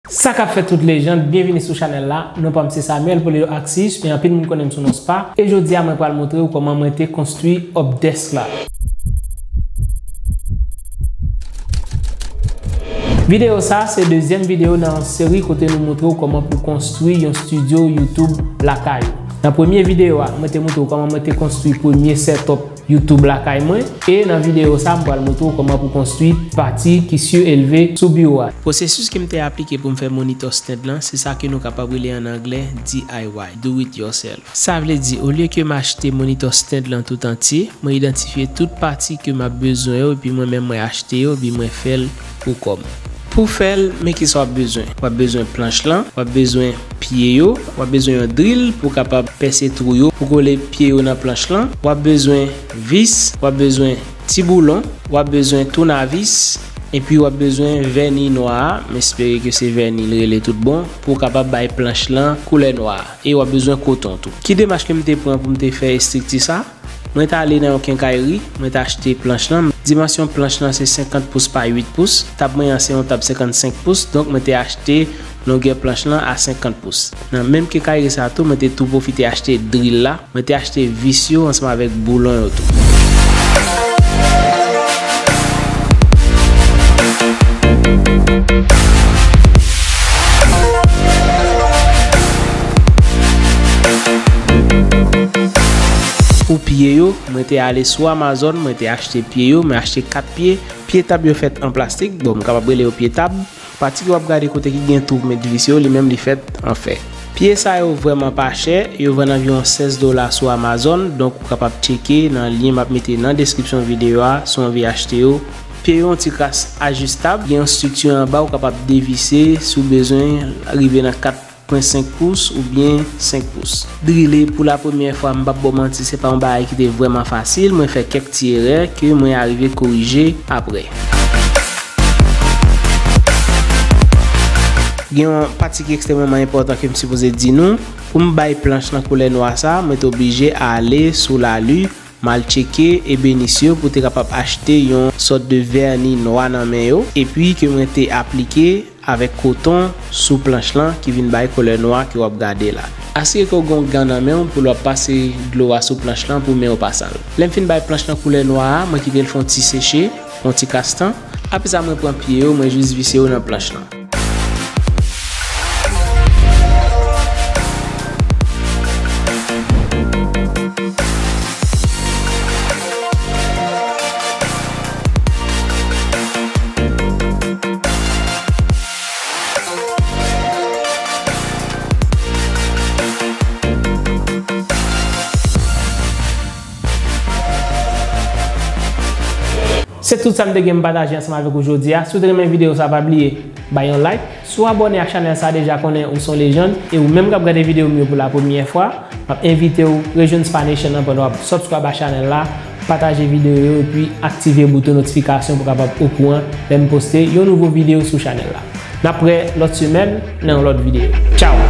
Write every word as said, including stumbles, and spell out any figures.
Sa k ap fèt tout lejand, byenvini sou chanèl la. Non pa m se Samuel Polio Axis, men anpil moun konnen m sou non Spa. E jodi a mwen pral montre w kòman mwen te konstwi Updesk la. Videyo sa se dezyèm videyo nan yon seri kote nou montre w kòman pou konstwi yon studio YouTube lakay ou. Nan premye videyo a, mwen te montre w kòman mwen te konstwi premye setup YouTube lakay mwen. E nan videyo sa, m pral montre w kòman pou konstwi pati ki sielve sou biwo a. Pwosesis ke m te aplike pou m fè monitor stand lan, se sa ke nou kapab rele an anglè D I Y, do it yourself. Sa vle di, olye ke m achte monitor stand lan tout antye, mwen idantifye tout pati ke m ap bezwen yo, epi mwen menm mwen achte yo, epi mwen fè l pou kò m. Pou fè l, men kisa w ap bezwen. W ap bezwen planch lan, w ap bezwen pye yo, w ap bezwen yon dril pou w kapab pèse twou yo, pou kole pye yo nan planch lan, w ap bezwen vis, w ap bezwen ti boulon, w ap bezwen tounavis, epi w ap bezwen vèni nwa a, m espere ke se vèni l rele tout bon, pou w kapab bay planch lan koulè nwa a, e w ap bezwen koton tou. Ki demach ke m te pran pou m te fè estrikti sa? Mwen t ale nan yon kenkayri, mwen t achte planch lan. Dimansyon planch lan se senkant pous pa uit pous. Tab mwen an se yon tab senkannsenk pous, donk mwen te achte longè planch lan a senkant pous. Nan menm kenkayri sa tou, mwen te tou pwofite achte dril la. Mwen te achte vis yo ansanm avèk boulon yo tou. Pou pye yo, mwen te ale sou Amazon, mwen te achte pye yo, mwen achte kat pye. Pye tab yo fèt an plastik, bon, m kapab rele yo pye tab. Pati ke w ap gade kote ki gen twou pou met vis yo, li menm li fèt an fè. Pye sa yo vrèman pa chè, yo vann anviwon sèz dola sou Amazon, donk ou kapab tcheke nan lyen m ap mete nan deskripsyon videyo a si w anvi achte yo. Pye yo yon ti kras ajistab, gen yon estrikti anba ou kapab devise si w bezwen rive nan kat pwen senk pous oubyen senk pous. Drile pou la premyè fwa, m p ap ba w manti, se pa yon bagay ki te vrèman fasil, mwen fè kèk ti erè ke mwen arive korije apre. Gen yon pati ki ekstrèmeman enpòtan ke m sipoze di nou. Pou m bay planch lan koulè nwa sa, mwen te oblije ale sou Lalu, m al tcheke ebenis yo pou te kapab achte yon sòt de vèni nwa nan men yo, epi ke mwen te aplike avèk koton sou planch lan ki vin bay koulè nwa ke w ap gade la. Asire ke w gen yon gan nan men w pou lè w ap pase dlo a sou planch lan pou men w pa sal. Lè m fin bay planch lan koulè nwa a, mwen kite l fè yon ti seche, yon ti kras tan. Apre sa, mwen pran pye yo, mwen jis vise yo nan planch lan. Se tout sa m te gen m pataje ansanm avèk ou jodi a. Si w te renmen videyo sa, pa bliye bay yon like. Si w abòne ak chanèl sa deja, konnen ou se yon lejann. E ou menm k ap gade videyo m yo pou la premyè fwa, m ap envite w rejwenn Spa Nation nan pandan w ap subscribe a chanèl la, pataje videyo yo epi aktive bouton notifikasyon pou w kapab okouran lè m poste yon nouvo videyo sou chanèl la. N ap wè lòt semèn nan yon lòt videyo. Tchao!